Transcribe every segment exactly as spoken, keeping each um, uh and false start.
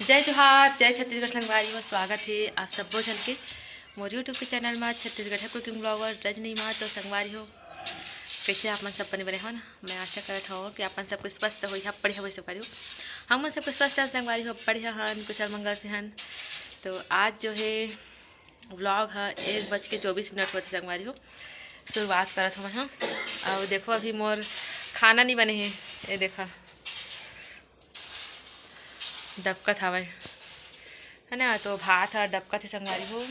जय जोहार, जय छत्तीसगढ़ संगवारी हो। स्वागत हे आप सब्बो झन के मोर YouTube के चैनल मा, छत्तीसगढ़िया कुकिंग ब्लॉगर रजनी मा। तो संगवारी हो, कइसे आप मन सब बने बने हो ना? मैं आशा करत हवं कि आप मन सबके स्वस्थ होइहा, बढ़िया होइहा संगवारी हो। हम मन सबके स्वस्थ हन संगवारी हो, बढ़िया हन, कुशल मंगल से हन। तो आज जो हे ब्लॉग ह एक बज के चौबीस मिनट होथे संगवारी हो। शुरुआत करत हवं मैं ह। अउ देखो, अभी मोर खाना नहीं बने हे, ये देखा डबकत हवय, है ना? तो भात ह डबकत हे संगवारी हो।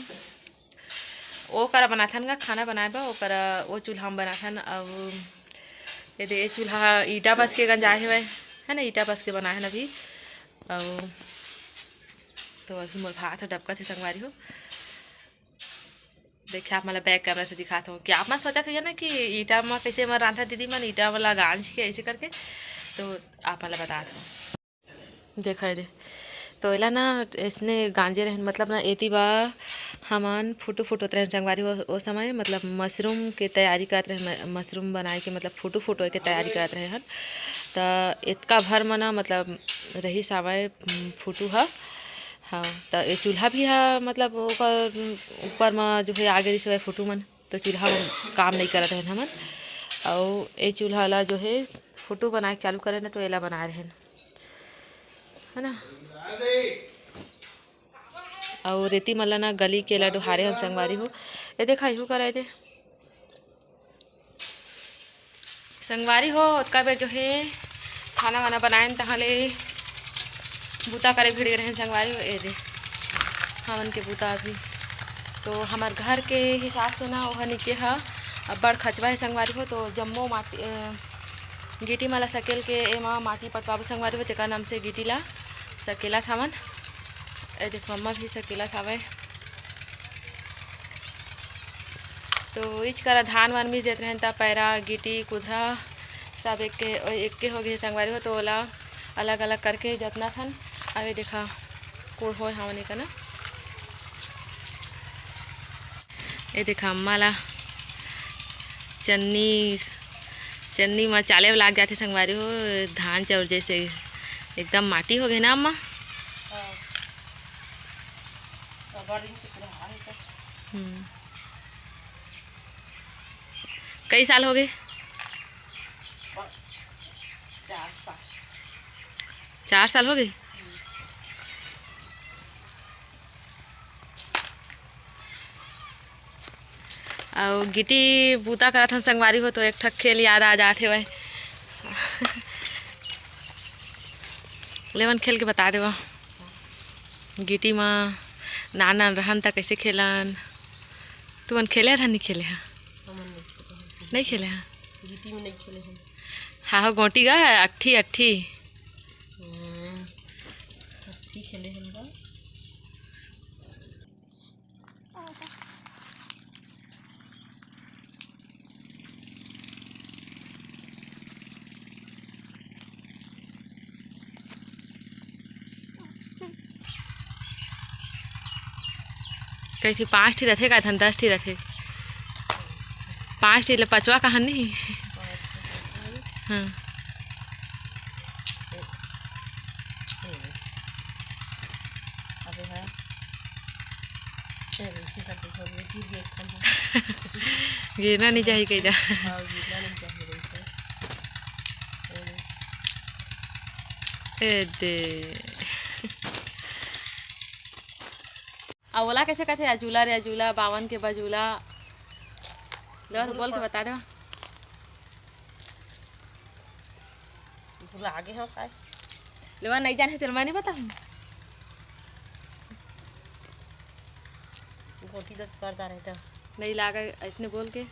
ओ करा बनाथन गा खाना बनाए बर, ओ करा, ओ चूल्हा म बनाथन। अउ ये दे, ये चूल्हा ईटा बस के गंजाए हवय, है ना? ईटा बस के बनाए हन अभी। अउ तो अभी मोर भात ह डबकत हे संगवारी हो। देखिए, आप मन ला बैक कैमरा से दिखात हूँ कि आप मन सोचत होइहा ना कि ईटा म कइसे मन रांधत दीदी मन, ईटा वाला गांज के ऐसे करके, तो आप मन ला बतात हूँ। देखा ये दे, तो एला ना इसने गांजे रहन, मतलब ना एती बा हमन फुटू फुटोत रहन संगवारी हो। ओ समय मतलब मशरूम के तैयारी करत रहन, म-, मशरूम बनाए के मतलब फुटू फुटोए के तैयारी करत रहे हन। त एतका भर म ना मतलब रहिस आवय, उम, फुटू ह। हाँ, त ए चूल्हा भी ह मतलब ओकर ऊपर म जो है आगे रिस हवय फुटू मन, तो चूल्हा मन काम नहीं करत रहन हमन। अउ ए चूल्हा ला जो है फुटू बनाए के चालू करे न, तो एला बनाए रहन, है ना। अउ रेती मन ला ना गली के ला डोहारे हन संगवारी हो। ए देखा, इहू करा ए दे। संगवारी हो, ओतका बेर जो हे खाना वाना बनाएन, तहाँ ले बूता करे भिड़ गे रहेन संगवारी हो। ए दे, हमन के बूता अभी तो हमर घर के हिसाब से ना, ओह नीचे ह अब्बड़ खचवा हे संगवारी हो। तो जम्मो माटी, अ, गिटी मन ला सकेल के एमा माटी पटवाबो संगवारी हो, तेकर नाम से गिटी ला सकेलत हवन। ए देख, मम्मा भी सकेलत हवय। तो इच करा धान वान मिस देत रहेन, त पैरा, गिटी, कुधरा सब एक के, एक के हो गए संगवारी हो। तो ओला अलग अलग करके जतना थन, अबे देखा, कोड़ होय हावने का ना। ए देखा, अम्मा ला चन्नी, चन्नी म चाले लाग जाथे संगवारी हो, धान चाउर जैसे एकदम माटी हो गए ना अम्मा। हाँ। अब्बड़ दिन के पुराना हे त। हम्म। कई साल हो गए? चार साल। चार साल हो गए? हम्म। अउ गिटी बूता करत हन संगवारी हो, तो एक ठक खेल याद आ जात हेवय। लेवन खेल के बता देवा। गिटी म नान नान रहन त कइसे खेलन? तुमन खेले हन, नहीं खेले हन? हमन नहीं खेले हन। नहीं खेले हन? गिटी में नहीं खेले हन। हाँ, हो गोटी गा, अट्ठी, अट्ठी। हम्म, अट्ठी खेले हन गा। कई ठी पाँच ठी रथे का, धन दस ठी रथे। पाँच ठी ले पचवा कहा नहीं? हाँ। अबे हाँ। चल, इसी करते छोड़ दे, फिर भी एक ठन है। गिरना नहीं चाहिए कहीं दा। हाँ, गिरना नहीं चाहिए, देखो। ए दे। आ ओला कैसे कहते? अजूला रे अजूला, बावन के बजूला। ले बस बोल के बता दे। भुला गे हो काय? लेवा नहीं जाने, तेल मैं नहीं बताऊँ। गोटी दस कर जा रहे तो। नहीं लागे, ऐसने बोल के।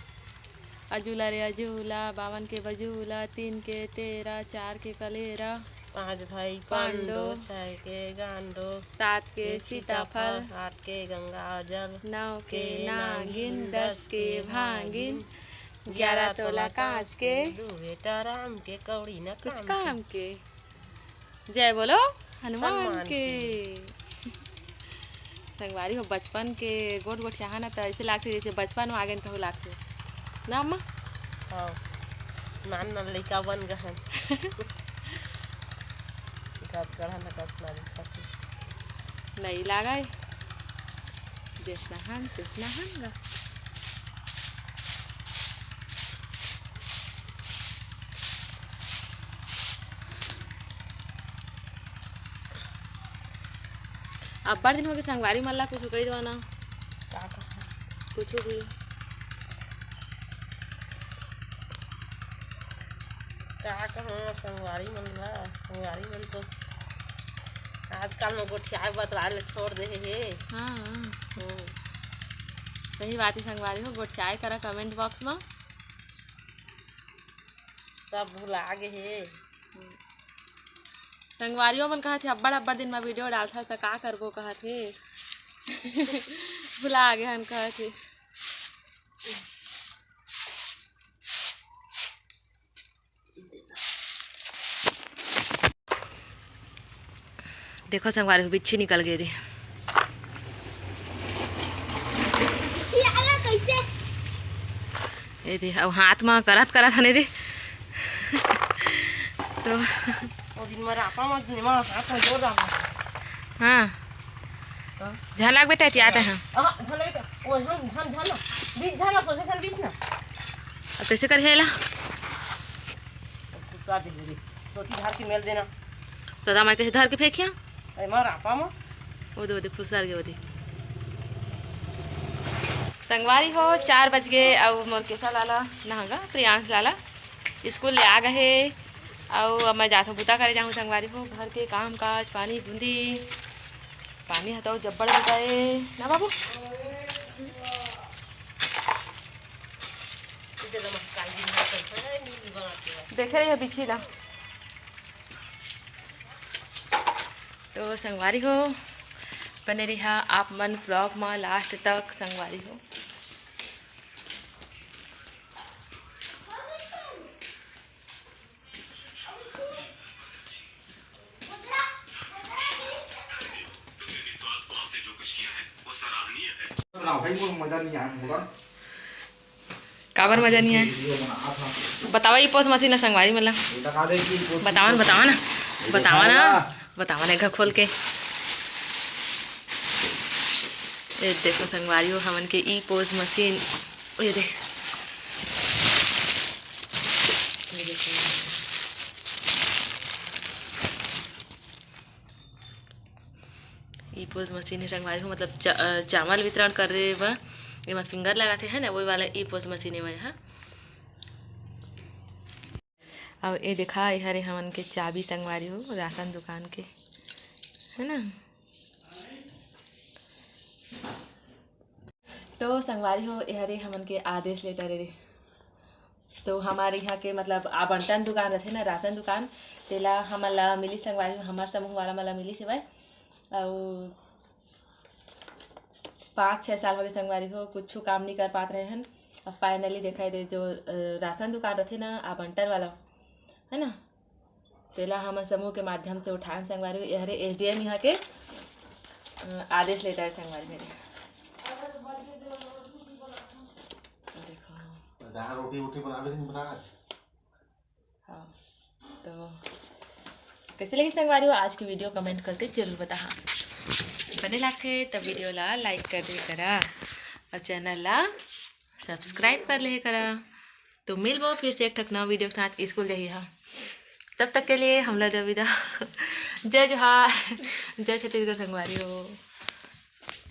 अजूला रे अजूला, बावन के बजूला, तीन के तेरा, चार के कलेरा। पाँच भाई पांडो, पांडो। छह के गांडो, सात के के सीताफल, सीताफल, आठ के गंगा जल, नौ के के नागिन, नागिन, दस दस के के भागिन, भागिन, ग्यारह तोला कांच के, दू बेटा राम के, कौड़ी न कुछ काम काम के। के। जय बोलो हनुमान हनुमान के। के। संगवारी हो, बचपन के गोठ गोठ चाहा ना, त ऐसे लागथे जैसे बचपन में आ गए कहूँ लागथे ना अम्मा? हाँ, नान नान लइका बन गए हैं। गद गढ़ा न गद नान खाती। नइ लागय। जइसना हन, तइसना हन गा। अब्बड़ दिन होगे संगवारी मन ला कुछु कहि देवा ना। का कहूँ? कुछु भी। का कहूँ संगवारी मन ला, संगवारी मन तो आजकल में गोठियाए बतराए ले छोड़ दे हे। हाँ, हाँ। हम्म। सही बात हे संगवारी हो, गोठियाए करा comment box में। सब भुला गे हे। संगवारियों मन कहत हे, "अब्बड़ अब्बड़ दिन में video डालथस त का करबो?" कहत हे। भुला गे हन कहत हे। देखो संगवारी हो, बिच्छी निकल गे दे। बिच्छी आला कैसे? ए दे, अब हाथ में करत करत हने दे। तो ओ दिन में रापा में, में हाथ में जोर रहा। हाँ। हाँ। झलक बेटा, एती आते हैं। अहा, झलक बेटा। ओ झन, झन, झन ना। बीच झन ना, सोचे झन बीच ना। अब कैसे कर हेला? अब गुस्सा दे दे। सोती धर के मेल देना। तो दामा कैसे धर के फेंकिया? अरे मार आपा माँ। ओ दे, ओ दे, फुसर गे, ओ दे। संगवारी हो, चार बज गे, अउ मोर केसा लाला नहागा, प्रियांश लाला स्कूल ले आ गे हे, अउ अब मैं जाथों बुता करे जाहूँ संगवारी हो, घर के काम काज, पानी बूंदी, पानी हतौ जब्बड़ बुता ए ना बाबू। देखे रहिए बिछी ला। तो संगवारी हो, बने रहा आप मन vlog मा last तक संगवारी हो। बनाओ भाई, वो मजा नहीं आया होगा। काबर मजा नहीं आया? वीडियो बनात हन। बतावा ई पोस मशीन ला संगवारी मन ला। ये बता दे कि पोस बतावा ना, मशीन बतावा ना, ये बतावा ना, दिखाएगा। बतावा ना एक घ खोल के। ये देखो संगवारी हो, हमन के ई पोस मशीन, ये दे। ये देखो। ई पोस मशीन हे संगवारी हो, मतलब चा-, अ, चावल वितरण करे बर एमा finger लगाथे, है ना, वही वाला ई पोस मशीन हे, वही हा। अउ ए देखा, ए हरे हमन के चाबी संगवारी हो, राशन दुकान के, है ना। तो संगवारी हो, ए हरे हमन के आदेश letter रे। तो हमर इहाँ के मतलब आवंटन दुकान रथे ना, राशन दुकान, तेला हमन ला मिलिस संगवारी हो, हमर समूह वाला मन ला मिलिस हेवय। अउ पाँच छः साल होगे संगवारी हो, कुछु काम नइ कर पात रहे हन। अब finally देखा दे जो, अ, राशन दुकान रथे ना, आवंटन वाला, है ना, तेला हमन समूह के माध्यम से उठान संगवारी हो। ए हरे S D M इहाँ के, अ, आदेश letter संगवारी हो। देखो। दाल रोटी वोटी बना दे, नहीं बना आज? हाँ, तो कैसे लगिस संगवारी हो आज के वीडियो, comment करके जरूर बताहा। बने लागथे त वीडियो ला like कर दे करा अउ channel ला subscribe कर ले करा। तो मिलबो फिर से एक ठक नवा वीडियो के साथ स्कूल जाही हा। तब तक के लिए हमला दो विदा। जय जोहार, जय छत्तीसगढ़ संगवारी हो।